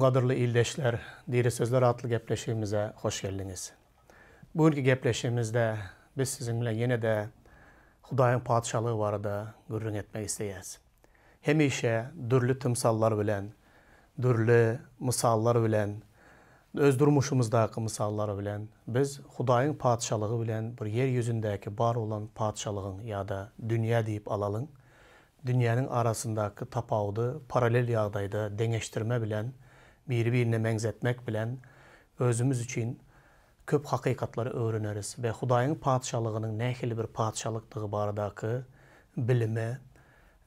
Gadyrly ildeşler, Diri Sözler atly gepleşigimize hoş geldiňiz. Bu günki gepleşigimizde biz siziň bilen ýene-de Hudaýyň Patyşalygy barada gürrüň etmek isleýäs. Hemişe dürli tymsallar bilen, dürli mysallar bilen, öz durmuşymyzdaky mysallar bilen biz Hudaýyň Patyşalygy bilen bir ýer ýüzündäki bar bolan patyşalygyň ýa-da dünýä diýip alalyň, dünýäniň arasyndaky tapawudy paralel ýagdaýda deňeşdirme bilen, biri-birine meňzetmek bilen özümiz üçin köp hakykatlary öwreneris we Hudaýyň Patyşalygynyň nähili bir patyşalykdygy baradaky bilime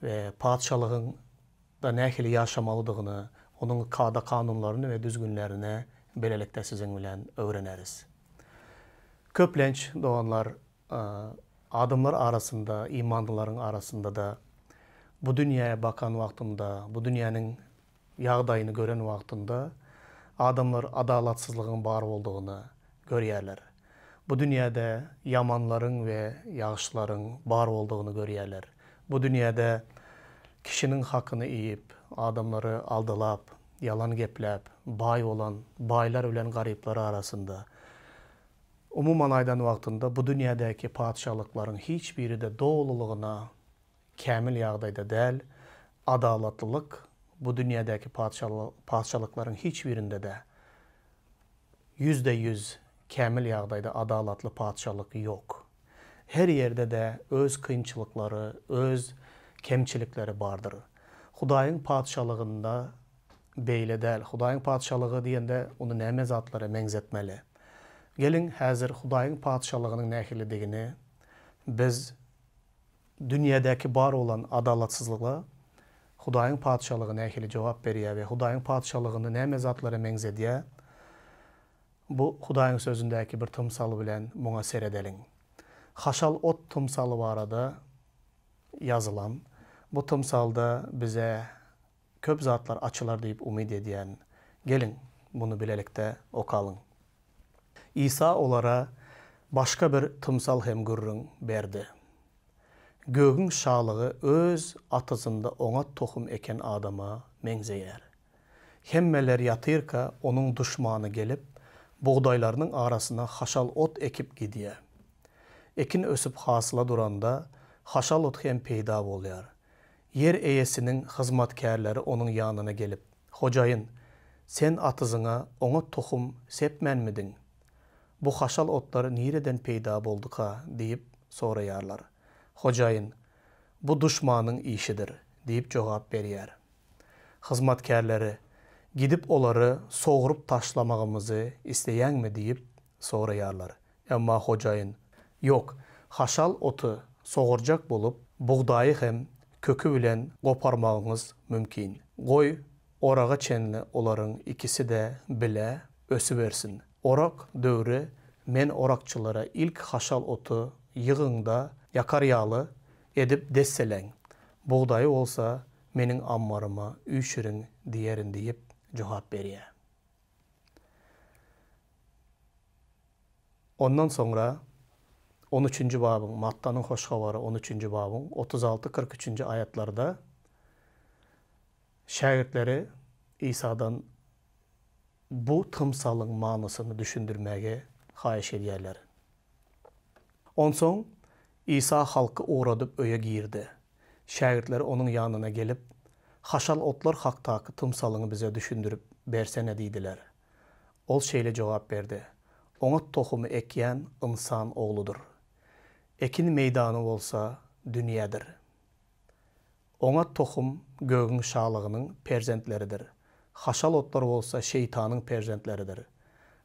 we Patyşalygyň da nähili ýaşamalydygyny, onuň kada-kanunlaryny we düzgünlerini bilelikde siziň bilen öwreneris. Köplenç, doganlar, adamlar arasynda, imanlylaryň arasynda-da bu dünýäye bakan wagtynda, bu dünýäniň ýagdaýyny gören wagtynda adamlar adalatsyzlygyň bar boldugyny görýärler. Bu dünýäde ýamanlaryň we ýagşylaryň bar boldugyny görýärler. Bu dünýäde kişiniň hakyny iýip, adamlary aldalap, ýalan gepläp, baý bolan baýlar bilen garyplar arasynda, umuman aýdan wagtynda bu dünýädäki patyşalyklaryň hiç biri-de dolulygyna kämil ýagdaýda däl, adalatlylyk bu dünýädäki patyşalyklaryň hiç birinde-de 100% kämil ýagdaýda adalatly patyşalyk ýok. Her ýerde-de öz kynçylyklary, öz kemçilikleri bardyr. Hudaýyň patyşalygynda beýle däl. Hudaýyň patyşalygy diýende ony näme zatlara meňzetmeli? Geliň, häzir Hudaýyň patyşalygynyň nähilidigini biz Dünýädäki bar bolan adalatsyzlyga Hudaýyň Patyşalygy nähili jogap berýär we Hudaýyň Patyşalygyny näme zatlara meňzedýär? Bu Hudaýyň Sözündäki bir tymsal bilen muňa seredeliň. Haşal ot tymsaly barada ýazylan bu tymsalda bize köp zatlar açylar diýip umyt edýärin. Geliň, muny bilelikde okalyň. Isa olara başga bir tymsal hem gürrüň berdi. Gögüň şalygy öz atyzynda oňat tohum eken adama meňzeýär. Hemmeler ýatyrka, onuň duşmany gelip, bugdaýlarynyň arasyna haşal ot ekip gidýär. Ekin ösüp hasyla duranda, haşal ot hem peýda bolýar. Ýer eýesiniň hyzmatkärleri onuň ýanyna gelip, Hojaýyn, sen atyzyňa oňat tohum sepmänmidiň? Bu haşal otlar nireden peýda bolduka? diýip soraýarlar. Hojaýyn, Bu duşmanyň işidir diýip jogap berýär. Hyzmatkärleri, Gidip olary sogrup taşlamagymyzy isleýäňmi? diýip soraýarlar. Emma hojaýyn, Ýok, haşal oty sogurjak bolup, bugdaýy hem köki bilen goparmagyňyz mümkin. Goý, oraga çenli olaryň ikisi-de bile ösübersin. Orak döwri men orakçylara ilk haşal oty ýygyň-da, ýakar ýaly edip desseläň, bugdaýy bolsa meniň ammaryma üýşüriň diýerin diýip jogap berýär. Ondan soňra on üçünji babyň, Mattanyň Hoş Habary on üçünji babyň 36, 43-nji aýatlarda şägirtleri Isadan bu tymsalyň manysyny düşündirmäge haýyş edýärler. Onsoň Isa halky ugradyp öýe girdi. Şägirtleri onuň ýanyna gelip, Haşal otlar hakdaky tymsalyňy bize düşündirip bersene diýdiler. Ol şeýle jogap berdi, Oňat tohumy ekýän Ynsan Ogludyr. Ekin meýdany bolsa dünýädir. Oňat tohum Gögüň şalygynyň perzentleridir. Haşal otlar bolsa şeýtanyň perzentleridir.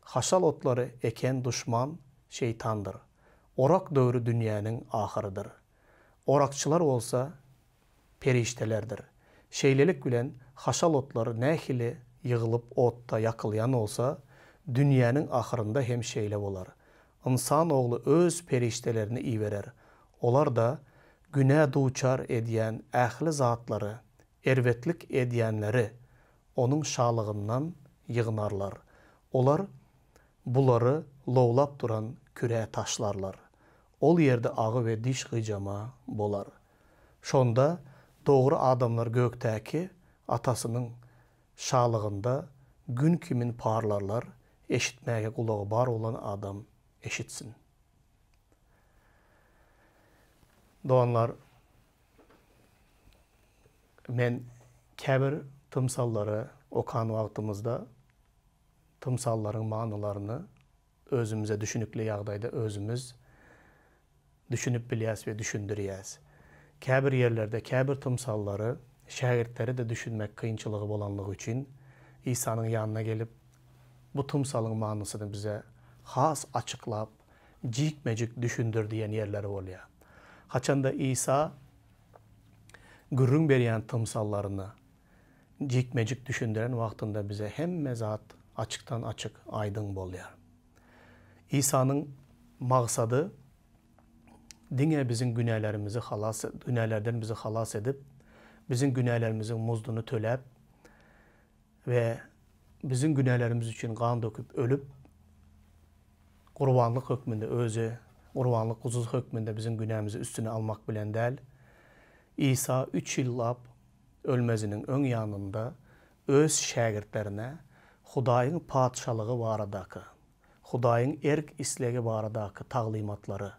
Haşal otlary eken duşman şeýtandyr. Orak döwri dünýäniň ahyrydyr. Orakçylar bolsa perişdelerdir. Şeýlelik bilen, haşal otlar nähili ýygylyp otda ýakylýan bolsa, dünýäniň ahyrynda hem şeýle bolar. Ynsan Ogly Öz perişdelerini iberer. Olar-da günä duçar edýän ähli zatlary, erbetlik edýänleri Onuň şalygyndan ýygnarlar. Olar bulary lowlap duran kürä taşlarlar. Ol ýerde agy we diş gyjama bolar. Şonda dogry adamlar gökdäki Atasynyň Şalygynda Gün kimin parlarlar, eşitmäge gulagy bar bolan adam eşitsin. Doganlar, men käbir tymsallary okan wagtymyzda tymsallaryň manylaryny özümize düşünikli ýagdaýda özümiz düşünip bilýäs we düşündirýäs. Käbir ýerlerde käbir tymsallary şägirtlere-de düşünmek kynçylygy bolanlygy üçin Isanyň ýanyna gelip, bu tymsalyň manysyny bize has açyklap, jikme-jik düşündir diýen ýerleri bolýar. Haçanda Isa gürrüň berýän tymsallaryny jikme-jik düşündiren wagtynda bize hemme zat açykdan-açyk aýdyň bolýar. Isanyň maksady diňe biziň günälerimizi halas, günälerden bizi halas edip, biziň günälerimiziň muzduny töläp we biziň günälerimiz üçin gan döküp ölüp, gurbanlyk hökmünde özi gurbanlyk guzusy hökmünde biziň günämizi üstüne almak bilen däl, Isa üç ýyllap ölmeziniň öň ýanynda öz şägirtlerine Hudaýyň Patyşalygy baradaky, Hudaýyň erk-islegi baradaky taglymatlary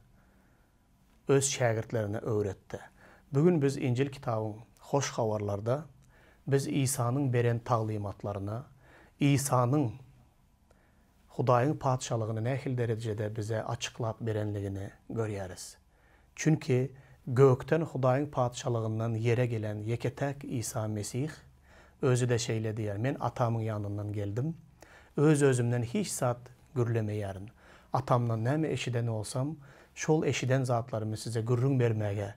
öz şägirtlerine öwretdi. Bu gün biz Injil kitabyň Hoş Habarlarda biz Isanyň beren taglymatlaryna, Isanyň Hudaýyň Patyşalygyny nähili derejede bize açyklap berenligini görýäris. Çünki gökden Hudaýyň Patyşalygyndan ýere gelen ýeke-täk Isa Mesih Özi-de şeýle diýýär, Men Atamyň ýanyndan geldim, Öz-özümden hiç zat gürlemeýärin. Atamdan näme eşiden bolsam, şol eşiden zatlarymy size gürrüň bermäge,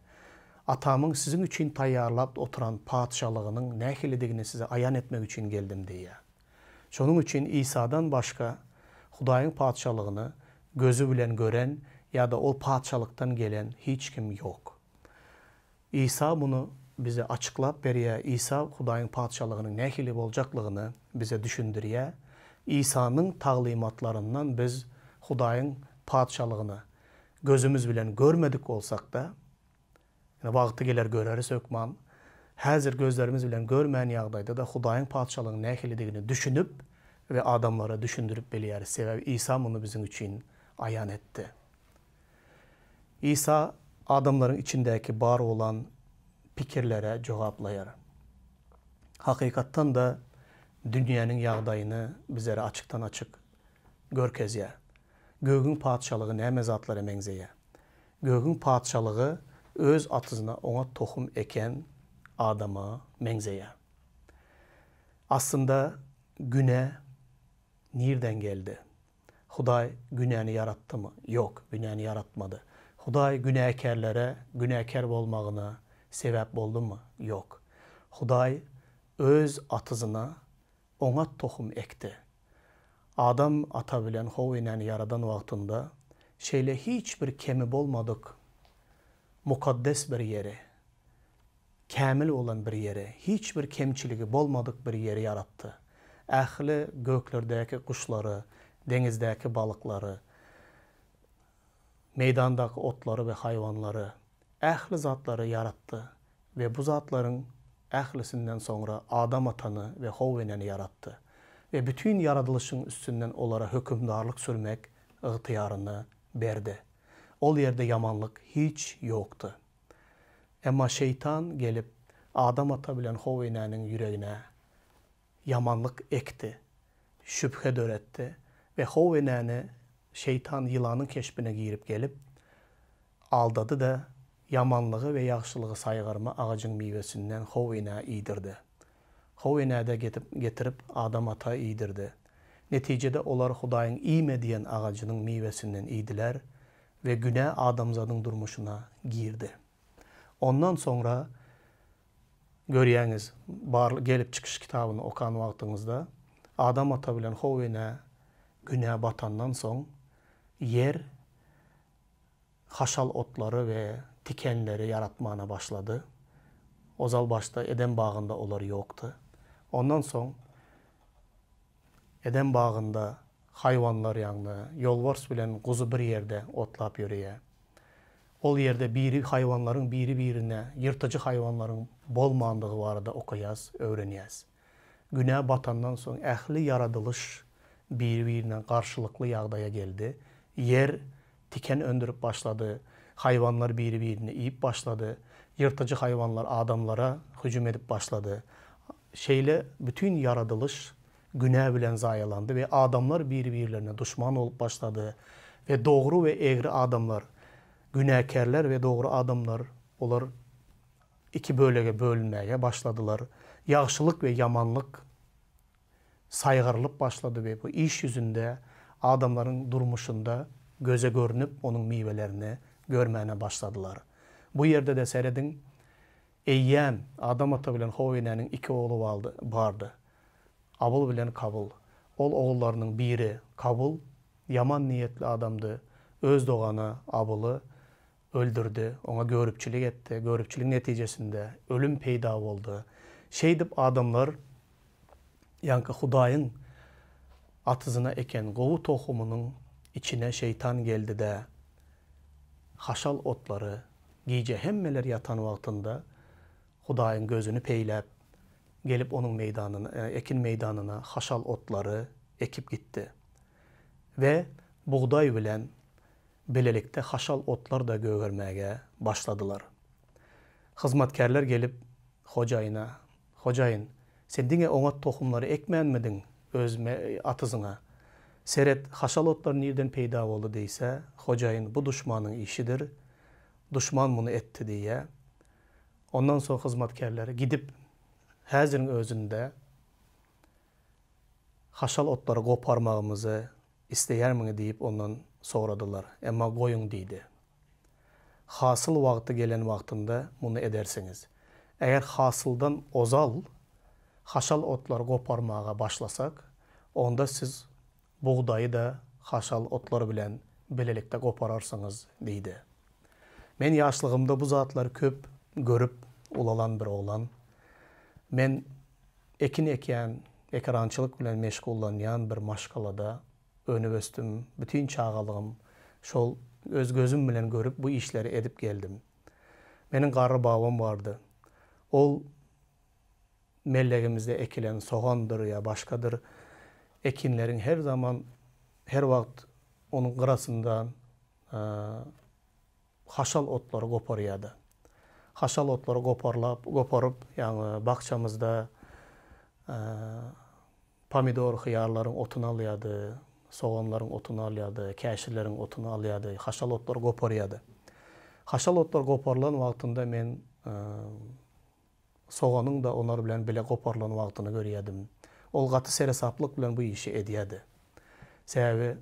Atamyň siziň üçin taýýarlap oturan Patyşalygynyň nähilidigini size aýan etmek üçin geldim diýýär. Şonuň üçin Isadan başga Hudaýyň Patyşalygyny gözi bilen gören ýa-da ol Patyşalykdan gelen hiç kim ýok. Isa muny bize açyklap berýär, Isa Hudaýyň Patyşalygynyň nähili boljaklygyny bize düşündirýär. Isanyň taglymatlaryndan biz Hudaýyň Patyşalygyny gözümiz bilen görmedik bolsak-da, Ýöne wagty geler göreris hökman. Häzir gözlerimiz bilen görmän ýagdaýda-da Hudaýyň Patyşalygynyň nähilidigini düşünip we adamlara düşündirip bilýäris. Sebäbi Isa muny biziň üçin aýan etdi. Isa adamlaryň içindäki bar bolan pikirlere jogaplaýar. Hakykatdan-da dünýäniň ýagdaýyny bizlere açykdan-açyk görkezýär. Gögüň Patyşalygy näme zatlara meňzeýär? Gögüň Patyşalygy öz atyzyna oňat tohum eken adama meňzeýär. Aslynda günä nirden geldi? Hudaý günäni ýaratdymy? Ýok, günäni ýaratmady. Hudaý günäkärlere günäkär bolmagyna sebäp boldumy? Ýok. Hudaý öz atyzyna oňat tohum ekdi. Adam ata bilen How enäni ýaradan wagtynda şeýle hiç bir kemi bolmadyk mukaddes bir ýeri, kämil bolan bir ýeri, hiç bir kemçiligi bolmadyk bir ýeri ýaratdy. Ähli göklerdäki guşlary, deňizdäki balyklary, meýdandaky otlary we haýwanlary, ähli zatlary ýaratdy we bu zatlaryň ählisinden soňra Adam atany we How eneni ýaratdy we bütin ýaradylyşyň üstünden olara hökümdarlyk sürmek ygtyýaryny berdi. Ol ýerde ýamanlyk hiç ýokdy. Emma şeýtan gelip, Adam ata bilen How enäniň ýüregine ýamanlyk ekdi, şübhe döretdi we How enäni şeýtan ýylanyň keşbine girip gelip, aldady-da, ýamanlygy we ýagşylygy saýgarma agajyň miwesinden How enä iýdirdi. How enä-de getirip Adam ata iýdirdi. Netijede olar Hudaýyň iýme diýen agajynyň miwesinden iýdiler we günä adamzadyň durmuşyna girdi. Ondan soňra Görýäňiz, bar Gelip çykyş kitabyny okan wagtyňyzda, Adam ata bilen How ene günä batandan soň, ýer haşal otlary we tikenleri ýaratmana başlady. Ozal başda Edem bagynda olar ýokdy. Ondan soň Edem bagynda haýwanlar ýagny ýolbars bilen guzy bir ýerde otlap ýöreýär. Ol ýerde biri haýwanlaryň biri-birine ýyrtyjy haýwanlaryň bolmandygy barada okaýas, öwrenýäs. Günä batandan soň ähli ýaradylyş biri-birine garşylykly ýagdaýa geldi. Ýer tiken öndürip başlady, haýwanlar biri-birini iýip başlady, ýyrtyjy haýwanlar adamlara hüjüm edip başlady. Şeýle bütin ýaradylyş günä bilen zaýalandy we adamlar biri-birlerine duşman bolup başlady we dogry we egri adamlar, günäkärler we dogry adamlar, olar iki bölege bölünmäge başladylar. Ýagşylyk we ýamanlyk saýgarylyp başlady we bu iş ýüzünde adamlaryň durmuşynda göze görnüp onuň miwelerini görmäne başladylar. Bu ýerde-de serediň, eýýäm Adam ata bilen How enäniň iki ogly bardy. Abyl bilen Kabyl. Ol ogullarynyň biri Kabyl ýaman niýetli adamdy, öz dogany Abyly öldürdi, oňa göripçilik etdi, göripçiligiň netijesinde ölüm peýda boldy. Şeýdip adamlar ýaňky Hudaýyň atyzyna eken gowy tohumynyň içine şeýtan geldi-de, haşal otlary gije hemmeler ýatan wagtynda Hudaýyň gözüni peýläp, gelip onuň meýdanyna, ekin meýdanyna haşal otlary ekip gitdi. We bugdaý bilen bilelikde haşal otlar-da gögermäge başladylar. Hyzmatkärler gelip, hojaýyna, Hojaýyn, sen diňe oňat tohumlary ekmänmidiň öz atyzyňa? Seret, haşal otlar nirden peýda boldy diýse, hojaýyn, Bu duşmanyň işidir, duşman muny etdi diýýär. Ondan soň hyzmatkärler gidip, häziriň özünde haşal otlary goparmagymyzy isleýärmiňi diýip ondan soradylar. Emma goýuň diýdi. Hasyl wagty gelen wagtynda muny edersiňiz. Eger hasyldan ozal haşal otlary goparmaga başlasak, onda siz bugdaýy-da haşal otlar bilen bilelikde gopararsyňyz diýdi. Men ýaşlygymda bu zatlary köp görüp ulalan bir oglan. Men ekin ekýän, ekerançylyk bilen meşgullanýan bir maşgalada önüp ösdüm. Bütin çagalygym şol öz gözüm bilen görüp bu işleri edip geldim. Meniň garry babam bardy. Ol mellegimizde ekilen sogandyr ýa başgadyr ekinleriň her zaman, her wagt onuň gyrasyndan haşal otlary goparýardy. Haşal otlary goparlap, goparyp, ýagny bakjamyzda pomidor, hyýarlaryň otuny alýardy, soganlaryň otuny alýardy, käşirleriň otuny alýardy, haşal otlary goparýardy. Haşal otlar goparylan wagtynda men Soganyň-da olar bilen bile goparylan wagtyny görýärdim. Ol gaty seresaplyk bilen bu işi edýärdi. Sebäbi,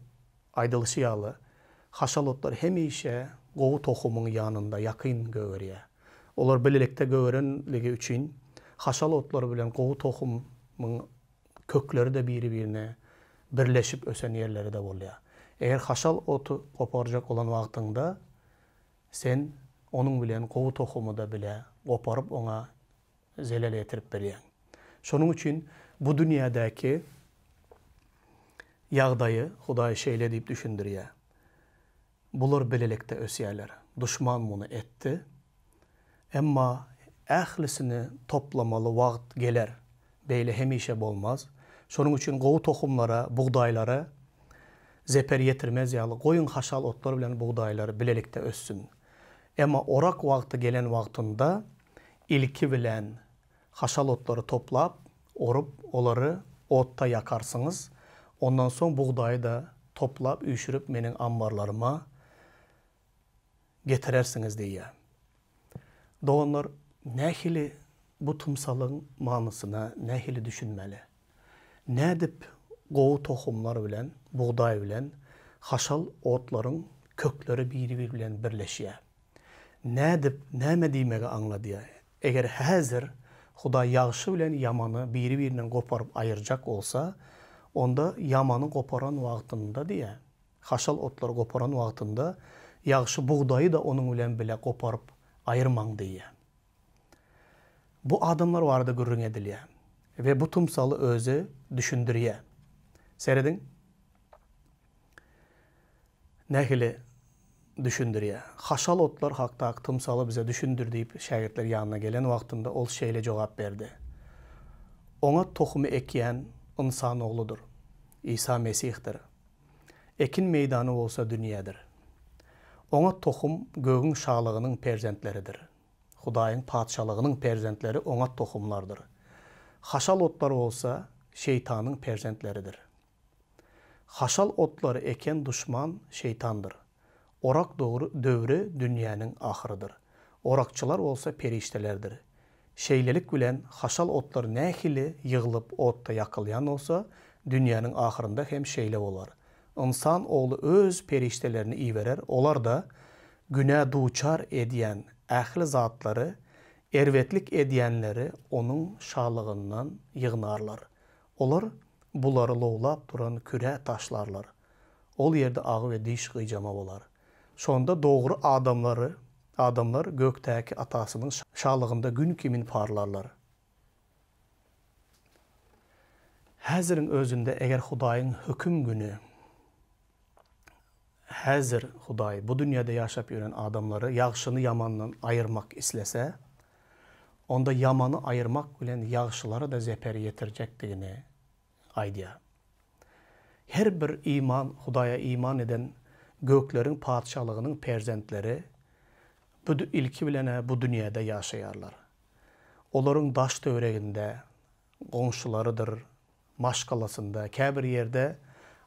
aýdylyşy ýaly, haşal otlar hemişe gowy tohumyň ýanynda ýakyn gögerýär. Olar bilelikde gögerenligi üçin, haşal otlar bilen gowy tohumyň kökleri-de biri-birine birleşip ösen ýerleri-de bolýar. Eger haşal oty goparjak bolan wagtyňda, Sen onuň bilen gowy tohumy-da bile goparyp oňa zelel ýetirip bilýäň. Şonuň üçin bu dünýädäki ýagdaýy Hudaý şeýle diýip düşündirýär, Bular bilelikde ösýärler. Duşman muny etdi. Emma ählisini toplamaly wagt geler. Beýle hemişe bolmaz. Şonuň üçin gowy tohumlara, bugdaýlara zeper ýetirmez ýaly, goýuň haşal otlar bilen bugdaýlar bilelikde össün. Emma orak wagty gelen wagtynda ilki bilen haşal otlary toplap, orup, olary otda ýakarsyňyz. Ondan soň bugdaýy-da toplap, üýşürip meniň ammarlaryma getirersiňiz diýýär. Doganlar, nähili bu tymsalyň manysyna nähili düşünmeli? Nädip gowy tohumlar bilen, bugdaý bilen haşal otlaryň kökleri biri-biri bilen birleşýär? Nädip, näme diýmegi aňladýar? Eger häzir Hudaý ýagşy bilen ýamany biri-birinden goparyp aýyrjak bolsa, onda ýamany goparan wagtynda diýýär, Haşal otlary goparan wagtynda, ýagşy bugdaýy-da onuň bilen bile goparyp aýyrmaň diýýär. Bu adamlar barada gürrüň edilýär we bu tymsaly özi düşündirýär. Serediň, nähili düşündirýär. Haşal otlar hakdaky tymsaly bize düşündir diýip, şägirtler ýanyna gelen wagtynda ol şeýle jogap berdi. Oňat tohumy ekýän Ynsan Ogludyr, Isa Mesihdir. Ekin meýdany bolsa dünýädir. Oňat tohum Gögüň Şalygynyň perzentleridir. Hudaýyň Patyşalygynyň perzentleri oňat tohumlardyr. Haşal otlar bolsa şeýtanyň perzentleridir. Haşal otlary eken duşman şeýtandyr. Orak dogry döwri dünýäniň ahyrydyr. Orakçylar bolsa perişdelerdir. Şeýlelik bilen, haşal otlar nähili ýyglyp otda ýakylýan bolsa, dünýäniň ahyrynda hem şeýle bolar. Ynsan Ogly Öz perişdelerini iberer, olar-da günä duçar edýän ähli zatlary, erbetlik edýänleri Onuň şalygyndan ýygnarlar. Olar bulary lowlap duran kürä taşlarlar. Ol ýerde agy we diş gyjama bolar. Şonda dogry adamlary adamlar gökdäki Atasynyň şalygynda gün kimin parlarlar. Häziriň özünde eger Hudaýyň höküm güni Häzir Hudaý bu dünýäde ýaşap ýören adamlary ýagşyny ýamandan aýyrmak islese, onda ýamany aýyrmak bilen ýagşylara-da zeper ýetirjekdigini aýdýar. Her bir iman Hudaýa iman eden gökleriň Patyşalygynyň perzentleri bu ilki bilen-ä bu dünýäde ýaşaýarlar. Olaryň daş-töwereginde goňşularydyr, maşgalasynda, käbir ýerde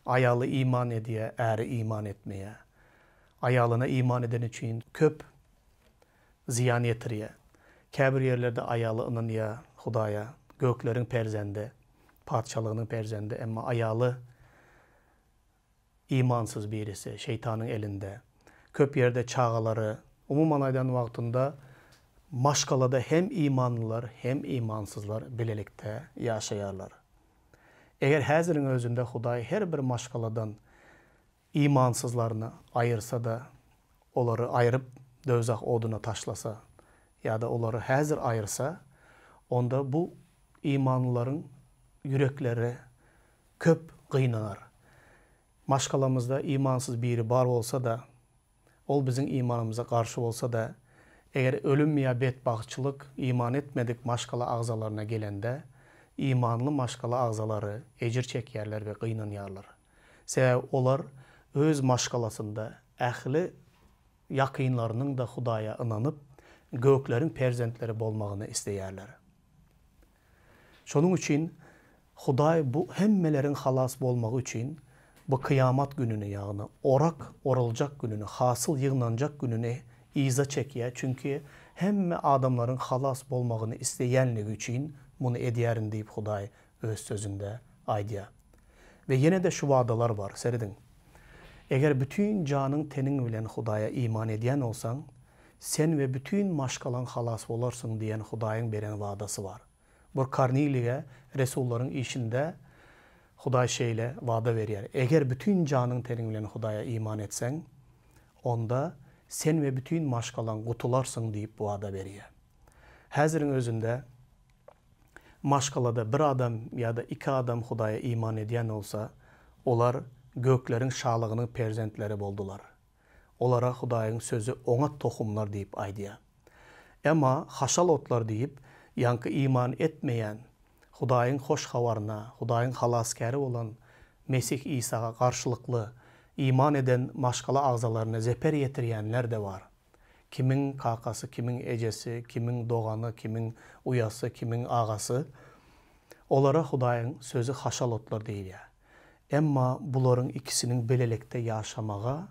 aýaly iman edýär, äri iman etmeýär. Aýalyna iman edeni üçin köp zyýan ýetirýär. Käbir ýerlerde aýaly ynanýar Hudaýa, gökleriň perzendi, patyşalygynyň perzendi, emma aýaly imansyz birisi, şeýtanyň elinde. Köp ýerde çagalary, umuman aýdan wagtynda maşgalada hem imanlylar, hem imansyzlar bilelikde ýaşaýarlar. Eger häziriň özünde Hudaý her bir maşgaladan imansyzlaryny aýyrsa-da, olary aýryp döwzah oduna taşlasa ýa-da olary häzir aýyrsa, onda bu imanlylaryň ýürekleri köp gynanar. Maşgalamyzda imansyz biri bar bolsa-da, ol biziň imanymyza garşy bolsa-da, eger ölüm ýa betbagtçylyk iman etmedik maşgala agzalaryna gelende, imanly maşgala agzalary ejir çekýärler we gynanýarlar. Sebäbi olar öz maşgalasynda ähli ýakynlarynyň-da Hudaýa ynanyp, gökleriň perzentleri bolmagyny isleýärler. Şonuň üçin Hudaý bu hemmeleriň halas bolmagy üçin bu kyýamat gününi, ýagny orak oruljak gününi, hasyl ýygnanjak gününi yza çekýär, çünki hemme adamlaryň halas bolmagyny isleýänligi üçin muny edýärin diýip Hudaý Öz Sözünde aýdýar. We ýene-de şu wadalar bar, serediň. Eger bütin janyň-teniň bilen Hudaýa iman edýän bolsaň, sen we bütin maşgalaň halas bolarsyň diýen Hudaýyň beren wadasy bar. Bir Kornilige resullaryň işinde Hudaý şeýle wada berýär, Eger bütin janyň-teniň bilen Hudaýa iman etseň, onda sen we bütin maşgalaň gutularsyň diýip wada berýär. Häziriň özünde maşgalada bir adam ýa-da iki adam Hudaýa iman edýän bolsa, olar gökleriň şalygynyň perzentleri boldular. Olara Hudaýyň Sözi oňat tohumlar diýip aýdýar. Emma haşal otlar diýip, ýaňky iman etmeýän, Hudaýyň hoş habaryna, Hudaýyň Halasgäri bolan Mesih Isaga garşylykly iman eden maşgala agzalaryna zeper ýetirýänler-de bar. Kimiň kakasy, kimiň ejesi, kimiň dogany, kimiň uýasy, kimiň agasy, olara Hudaýyň Sözi haşal otlar diýilýär. Emma bularyň ikisiniň bilelikde ýaşamaga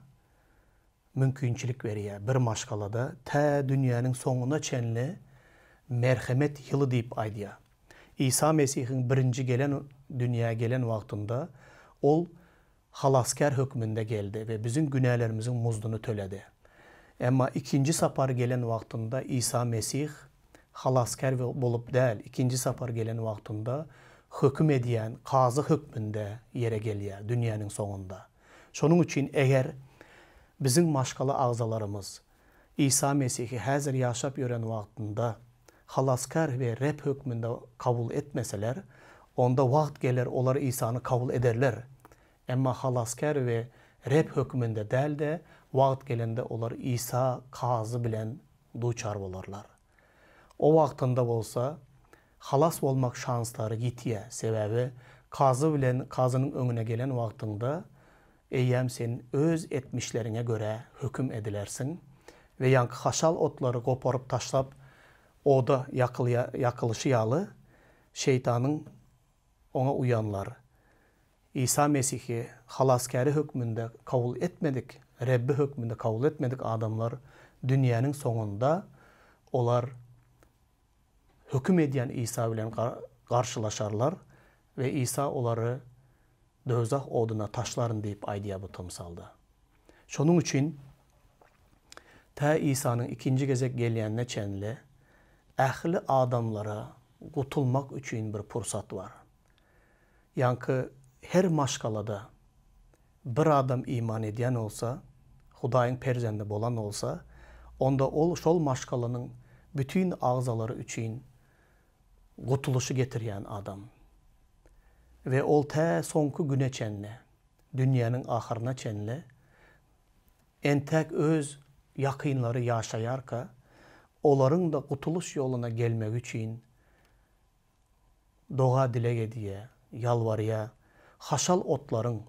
mümkinçilik berýär. Bir maşgalada tä dünýäniň soňuna çenli merhemet ýyly diýip aýdýar. Isa Mesihiň birinji gelen dünýä gelen wagtynda Ol Halasgär hökmünde geldi we biziň günälerimiziň muzduny töledi. Emma ikinji sapar gelen wagtynda Isa Mesih Halasgär bolup däl, ikinji sapar gelen wagtynda höküm edýän kazy hökmünde ýere gelýär, dünýäniň soňunda. Şonuň üçin eger biziň maşgala agzalarymyz Isa Mesihi häzir ýaşap ýören wagtynda Halasgär we Reb hökmünde kabul etmeseler, onda wagt geler olar Isany kabul ederler. Emma Halasgär we Reb hökmünde däl-de, wagt gelende olar Isa Kazy bilen duçar bolarlar. O wagtynda bolsa. Halas bolmak şanslary ýitýär, sebäbi kazy bilen kazynyň öňüne gelen wagtyňda eýýäm sen öz etmişleriňe görä höküm edilersiň we ýaňky haşal otlary goparyp taşlap oda ýakylyşy ýaly şeýtanyň oňa uýanlar Isa Mesihi Halasgäri hökmünde kabul etmedik, Rebbi hökmünde kabul etmedik adamlar dünýäniň soňunda olar höküm edýän Isa bilen garşylaşarlar we Isa olary dowzah oduna taşlaryn diýip aýdýar bu tymsalda. Şonuň üçin tä Isanyň ikinji gezek gelýänine çenli ähli adamlara gutulmak üçin bir pursat bar. Ýaňky her maşgalada bir adam iman edýän bolsa, Hudaýyň perzendi bolan bolsa, onda ol şol maşgalanyň bütin agzalary üçin gutulyşy getirýän adam. We ol tä soňky güne çenli, dünýäniň ahyryna çenli entäk öz ýakynlary ýaşaýarka, olaryň-da gutulyş ýoluna gelmegi üçin doga-dileg edýär, ýalbarýar, haşal otlaryň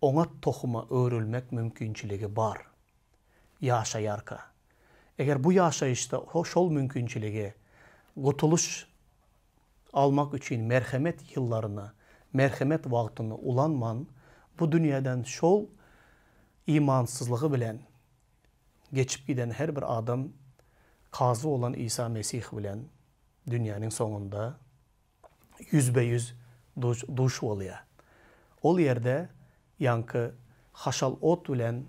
oňat tohuma öwrülmek mümkinçiligi bar. Ýaşaýarka. Eger bu ýaşaýyşda şol mümkinçiligi gutulyş almak üçin merhemet ýyllaryny, merhemet wagtyny ulanman, bu dünýäden şol imansyzlygy bilen geçip giden her bir adam kazy bolan Isa Mesih bilen dünýäniň soňunda ýüzbe-ýüz duş bolýar. Ol ýerde ýaňky haşal ot bilen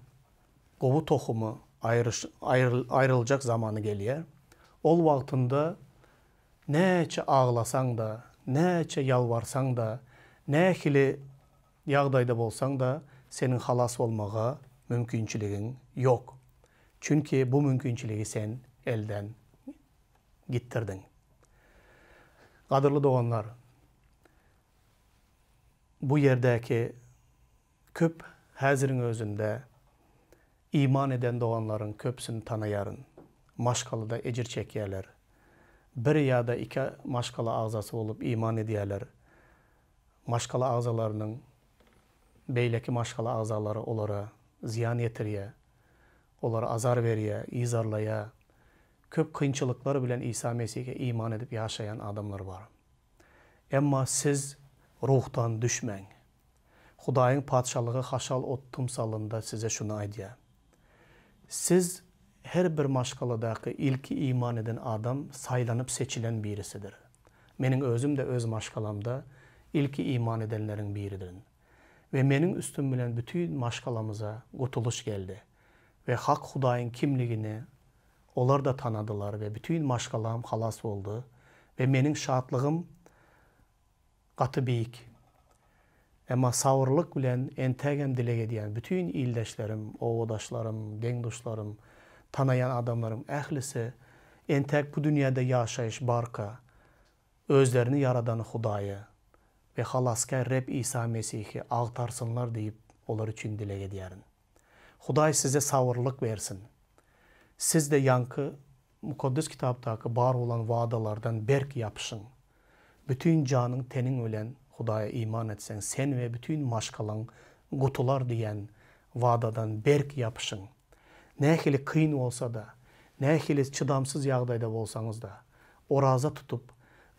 gowy tohumy aýryljak zamany gelýär. Ol wagtynda näçe aglasaň-da, näçe ýalbarsaň-da, nähili ýagdaýda bolsaň-da, seniň halas bolmaga mümkinçiligiň ýok. Çünki bu mümkinçiligi sen elden gitdirdiň. Gadyrly doganlar, bu ýerdäki köp häziriň özünde iman eden doganlaryň köpüsini tanaýaryn. Maşgalada ejir çekýärler. Bir ýa-da iki maşgala agzasy bolup iman edýärler. Maşgala agzalarynyň beýleki maşgala agzalary olara zyýan ýetirýär. Olara azar berýär, yzarlaýar. Köp kynçylyklar bilen Isa Mesihe iman edip ýaşaýan adamlar bar. Emma siz ruhdan düşmäň. Hudaýyň Patyşalygy haşal ot tymsalynda size şuny aýdýar. Siz her bir maşgaladaky ilki iman eden adam saýlanyp seçilen birisidir. Meniň özüm-de öz maşgalamda ilki iman edenleriň biridirin. We meniň üstüm bilen bütin maşgalamyza gutulyş geldi. We hak Hudaýyň kimligini olar-da tanadylar we bütin maşgalam halas boldy we meniň şatlygym gaty beýik. Emma sabyrlyk bilen entägem dileg edýän bütin ildeşlerim, obadaşlarym, deň-duşlarym, tanaýan adamlarym ählisi entäk bu dünýäde ýaşaýyş barka özlerini ýaradan Hudaýy we Halasgär Reb Isa Mesihi agtarsynlar diýip olar üçin dileg edýärin. Hudaý size sabyrlyk bersin. Siz-de ýaňky Mukaddes Kitapdaky bar bolan wadalardan berk ýapyşyň. Bütin janyň-teniň bilen Hudaýa iman etseň, sen we bütin maşgalaň gutular diýen wadadan berk ýapyşyň. Nähili kyn bolsa-da, nähili çydamsyz ýagdaýda bolsaňyz-da, oraza tutup,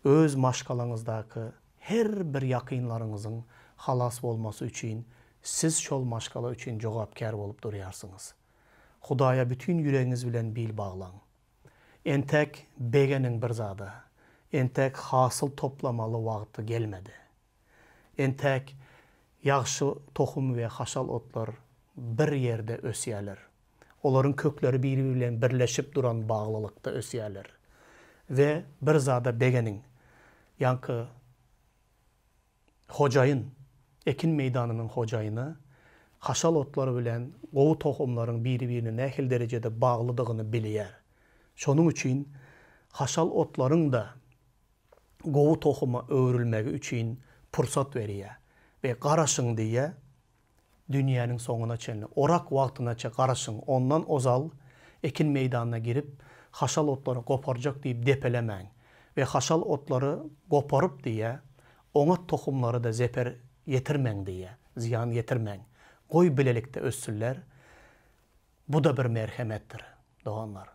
öz maşgalaňyzdaky her bir ýakynlaryňyzyň halas bolmasy üçin Siz şol maşgala üçin jogapkär bolup durýarsyňyz. Hudaýa bütin ýüregiňiz bilen bil baglaň. Entäk begeniň bir zada, entäk hasyl toplamaly wagty gelmedi. Entäk ýagşy tohum we haşal otlar bir ýerde ösýärler. Olaryň kökleri biri-biri bilen birleşip duran baglylykda ösýärler. We bir zada begeniň, ýaňky Hojaýyn, ekin meýdanynyň hojaýyny haşal otlar bilen gowy tohumlaryň biri-birine nähili derejede baglydygyny bilýär. Şonuň üçin haşal otlaryň-da gowy tohuma öwrülmegi üçin pursat berýär we garaşyň diýýär. Dünýäniň soňuna çenli, orak wagtynaça garaşyň, ondan ozal ekin meýdanyna girip, haşal otlary goparjak diýip depelemäň. We haşal otlary goparyp diýýär, oňat tohumlara-da zeper ýetirmäň diýýär, zyýan ýetirmäň. Goý bilelikde össünler. Bu-da bir merhemetdir, doganlar.